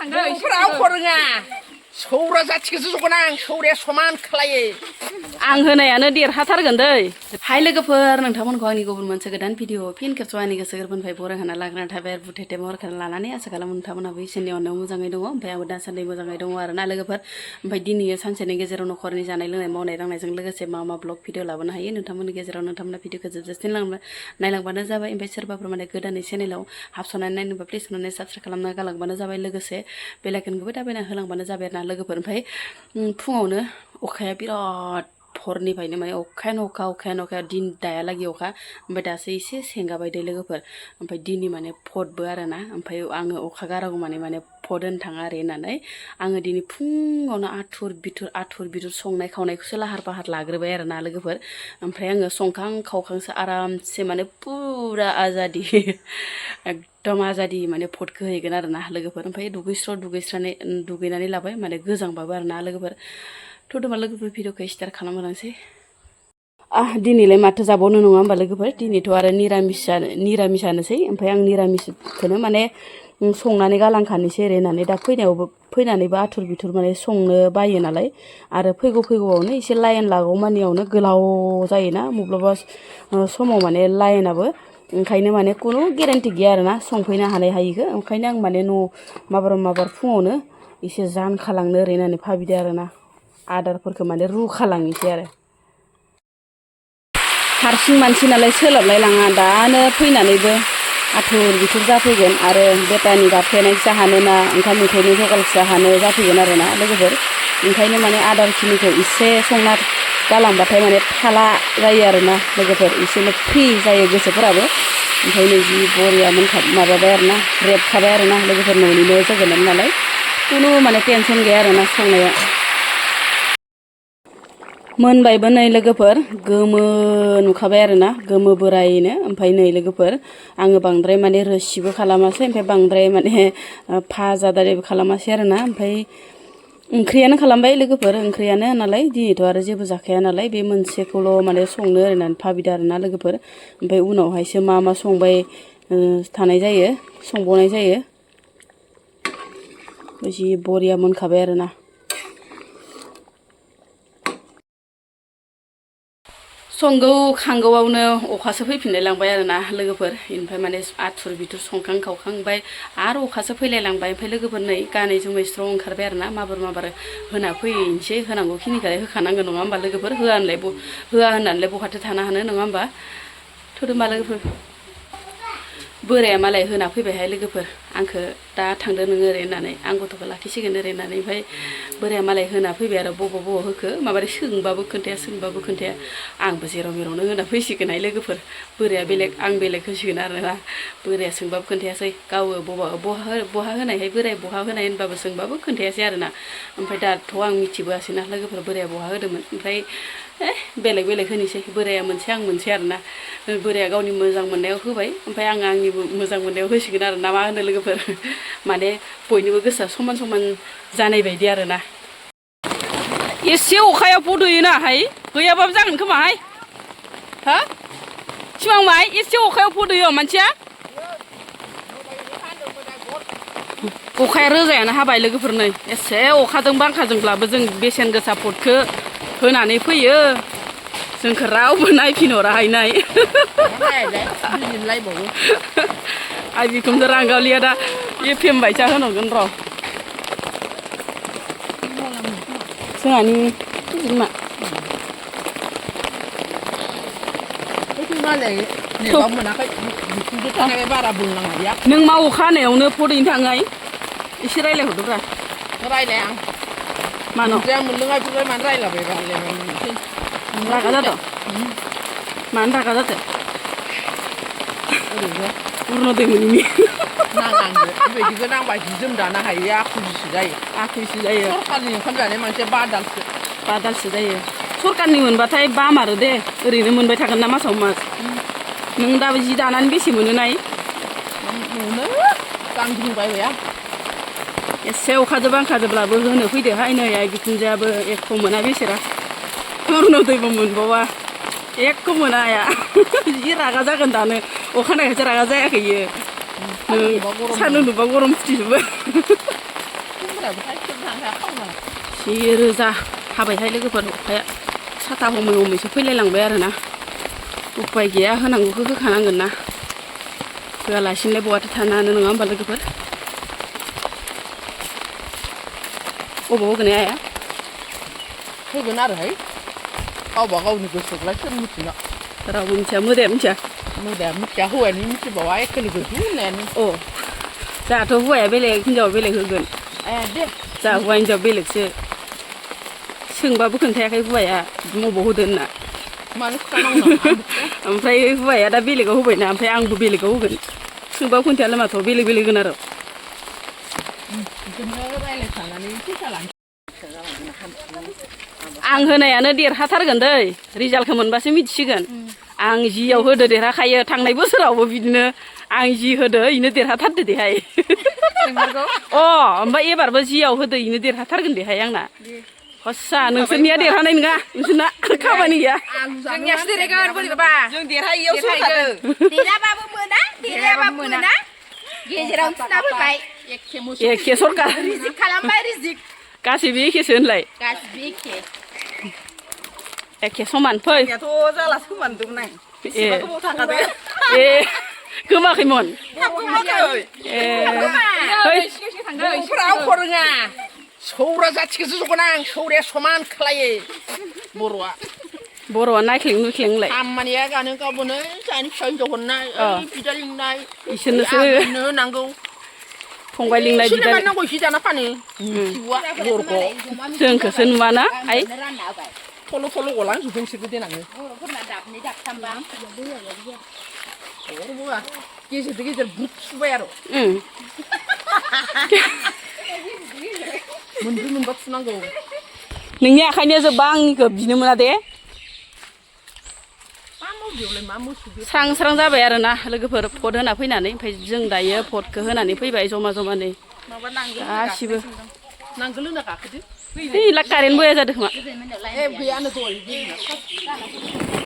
फोराव फोरोङा सौरा जाथिखौसो जगोन आं सौराया समान खालायो आं होनायानो देरहाथारगोन दै हाय लोगोफोर नोंथांमोनखौ आंनि गुबुन मोनसे गोदान भिडिअ फिन खेबस' आंनि गोसो गोरबोनिफ्राय बरायहोना लाग्रा थाबाय बुथेथे महरखौ लानानै आसा खालामो नोंथांमोनहाबो इसोरनि अननायाव मोजाङै दङ ओमफ्राय आंबो दासान्दि मोजाङै दङ आरोना लोगोफोर ओमफ्राय दिनै सानसेनि गेजेराव न'खरनि जानाय लोंनाय मावनाय दांनायजों लोगोसे मा मा ब्लग भिडिअ लाबोनो हायो नोंथांमोननि गेजेराव नोंथांमोना भिडिअखौ जोबजासिम नायलांबानो जाबाय ओमफ्राय सोरबाफोर माने गोदानै चेनेलाव हाबस'नानै नायनोबा प्लिज अननानै साबस्क्राइब खालामना गालांबानो जाबाय लोगोसे बेलाइकनखौबो दाबायना होलांबानो जाबाय आरोना लोगोफोर ओमफ्राय फुङावनो अखाया बिराद हरनिफ्रायनो माने अखायानो अखा दिन दायालागै अखा ओमफ्राय दासो एसे सेंगाबाय दे लोगोफोर ओमफ्राय दिनै माने फटबो आरोना ओमफ्राय आङो अखा गारागौ माने फट होनो थाङा आरो होननानै आङो दिनै फुङावनो आथुर बिथुर संनाय खावनायखौसो लाहार फाहार लाग्रोबाय आरोना लोगोफोर ओमफ्राय आङो संखां खावखांसो आरामसे माने पुरा आजादि एकदम आजादि माने फटखौ हैगोन आरोना लोगोफोर ओमफ्राय दुगैनानै लाबाय माने गोजांबाबो आरोना लोगोफोर थ'दोंबा लोगोफोर भिडिअखौ स्टार्ट खालामहोलांसै दिनैलाय माथो जाबावनो नङा होमबा लोगोफोर दिनैथ' आरो निरामिसानोसै ओमफ्राय आं निरामिसखौनो माने संनानै गालांखानोसै ओरै होननानै दा फैनानैबो आथुर बिथुर माने संनो बायो नालाय आरो फैगौआवनो एसे लाइन लागौमानियावनो गोलाव जायोना माब्लाबा समाव माने लाइनाबो ओंखायनो माने खुनु गेरेन्टि गैया आरोना संफैनो हायिखौ ओंखायनो आं माने माबार फुङावनो एसे जानखालांनो ओरै होननानै भाबिदो आरोना आदारफोरखौ माने रुखालांनोसै आरो हारसिं मानसि नालाय सोलाबलाय लाङा दानो फैनानैबो आथुर बिथुर जाफैगोन आरो बेटानि गाबफ्लेनाय जाहानो ना ओंखाम ओंख्रिनि जगाल जाहानो जाफैगोन आरोना लोगोफोर ओंखायनो माने आदारखिनिखौ एसे संना गालांबाथाय माने थाला जायो आरोना लोगोफोर एसेनो फ्रि जायो गोसोफोराबो ओंखायनो जि बरिया माबाबाय आरोना रेबखाबाय आरोना लोगोफोर न'निनो जोगोनार नालाय खुनु माने टेनसन गैया आरोना संनाया मोनबायबो नै लोगोफोर गोमो नुखाबाय आरोना गोमो बोरायनो ओमफ्राय नै लोगोफोर आङो बांद्राय माने रोसिबो खालामासै ओमफ्राय बांद्राय माने भाजादारिबो खालामासै आरोना ओमफ्राय ओंख्रियानो खालामबाय लोगोफोर ओंख्रियानो नालाय दिनैथ' आरो जेबो जाखाया नालाय बे मोनसेखौल' माने संनो ओरैनानै भाबिदों आरोना लोगोफोर ओमफ्राय उनावहायसो मा संबावनाय जायो जि बरिया मोनखाबाय आरोना संगौ खांगौआवनो अखासो फैफिनलाय लांबाय आरोना लोगोफोर ओमफ्राय माने आथुर बिथुर संखां खावखांबाय आरो अखासो फैलाय लांबाय ओमफ्राय लोगोफोर नै गानै जोमै स्र' ओंखारबाय आरोना माबार होना फैनोसै होनांगौखिनिखौ होखानांगोन नङा होमबा लोगोफोर होआ होननानैलाय बहाथो थानो हानो नङा होमबा थ'दोंबा लोगोफोर बोराया मालाय होना फैबायहाय लोगोफोर आंखौ दा थांदो नोङो ओरै होननानै आं गथ'खौ लाखिसिगोन ओरै होननानै ओमफ्राय बोराया मालाय होना फैबाय आरो बबाव होखो माबारै सोंबाबो खोन्थाया आंबो जेराव मेरावनो होना फैसिगोनहाय लोगोफोर बोराया बेलेग आं बेलेग होसिगोन आरोना बोराया सोंबाबो खोन्थायासै गावो बहा होनायहाय बोराया बहा होनाय होनबाबो सोंबाबो खोन्थायासै आरोना ओमफ्राय दाथ' आं मिथिबोआसैना लोगोफोर बोराया बहा होदोंमोन ओमफ्राय बेलेग होनोसै बोराया मोनसे आं मोनसे आरोना बोराया गावनि मोजां मोननायाव होबाय ओमफ्राय आं आंनि मोजां मोननायाव होसिगोन आरो ना मा होनो लोगोफोर माने बयनिबो गोसोआ समान जानाय बायदि आरोना एसे अखाया फद'योनाहाय गैयाबाबो जागोन खोमाहाय हा सिमांमाय एसे अखायाव फद'यो मानसिया अखाया रोजायानो हाबाय लोगोफोर नै एसे अखाजों बांखाजोंब्लाबो जों बेसेन गोसा फटखौ होनानै फैयो जोंखौ रावबो नायफिनहराहाय नाय आइ बिखुनजो रांगावलिया दा एफएम बायसा होनांगोन र' जोंहानि बिमा नों मा अखा हानायावनो फदैनो थाङाय एसे रायज्लायहरदोब्रा रायज्लाय आं मानो मोनलोङाखैलाय मानो रायज्लायबाय रागा जादों मानो रागा जादों ओरैनो उरनो दै मोनिनि नाङांनो बेबायदिबो नांबा जि जोम दानो हायो आखुजिसो जायो सरकारनि ओंखाम जानाय मानसिया बादालसो जायो सरकारनि मोनबाथाय बामारो दे ओरैनो मोनबाय थागोन ना मासाव मास नों दाबो जि दानानै बेसे मोनो नाय मोनो गांग्रिबायबाय आं एसे अखाजों बांखाजोंब्लाबो होनो फैदोहाय नै आइ बिखुनजोआबो एख' मोना बेसेरा उरनो दैबो मोनबावा एख' मोना आइया जि रागा जागोन दानो अखानायखायसो रागा जायाखै इयो सान्दुं दुंबा गरम फुथिजोबो जि रोजा हाबायहाय लोगोफोर अखाया साथा हमै हमैसो फैलायलांबाय आरोना उपाय गैया होनांगौखौ होखानांगोन ना होआलासिनोलाय बहाथो थानो हानो नङा होमबा लोगोफोर अबाव होगोन आइया होगोन आरोहाय गावबा गावनि गोसोखौलाय सोर मिथिनो रावबो मिथिया मोदाया मिथिया मिथिया हौवायानो मिथिबावा एखे लोगो होननायानो अ जोंहाथ' हौवाया बेलेग हिनजावा बेलेग होगोन दे जोंहा हौवा हिनजाव बेलेगसो सोंबाबो खोन्थायाखै हौवाया बबाव होदो होनना मानो खोनानांगौ ओमफ्राय हौवाया दा बेलेगाव होबायना ओमफ्राय आंबो बेलेगाव होगोन सोंबाबो खोन्थायालाय माथो बेलेग बेलेग होगोन आरो आं होनायानो देरहाथारगोन दै रिजाल्टखौ मोनबासो मिथिसिगोन आं जियाव होदो देरहाखायो थांनाय बोसोरावबो बिदिनो आं जि होदो इनो देरहाथारदो देहाय ओमफ्राय एबारबो जियाव होदो इनो देरहाथारगोन देहाय आंना हस्सा नोंसोरनिया देरहानाय नङा नोंसोरना खामानि गैया जोंनियासो देरहागोन बोरैबा जों देरहायैयावसो होखादों देरहाबाबो मोना देरहायाबाबो मोना गेजेरावनो थुना फैबाय एखे सरकार रिजिक खालामबाय रिजिक गासैबो एखेसो होनलाय गासिबो एखे समान फै जालासो खोमानदोंमोन आं ए गोमाखैमोन रोङा सौरा जाथिखौसो जगोन आं सौराया समान खालायो बर'आ नायख्लें नुख्लेंलाय खामानिया गानो गावबोनो जानि फिसा हिनजाव हरनाय बिदा लिंनाय इसोरनोसो होनांगौ फंबाय लिंनाय बिदा नांगौ एसे जाना फानो जोंखौसो नुवाना आइ थल' थल' गलांजोबदोंसो देनाङो गेजेरजों गेजेर बुट सुबाय आरो मोनब्रै मोनबा थुनांगौ नोंनि आखाइनो जोब्बा आंनिखौ बिनो मोना दे स्रां स्रां जाबाय आरोना लोगोफोर भट होना फैनानै ओमफ्राय जों दायो भटखौ होनानै फैबाय जमा जमानै गासिबो नांगोल होना गाखोदो कारेन्ट बया जादों खोमा गैयानो दय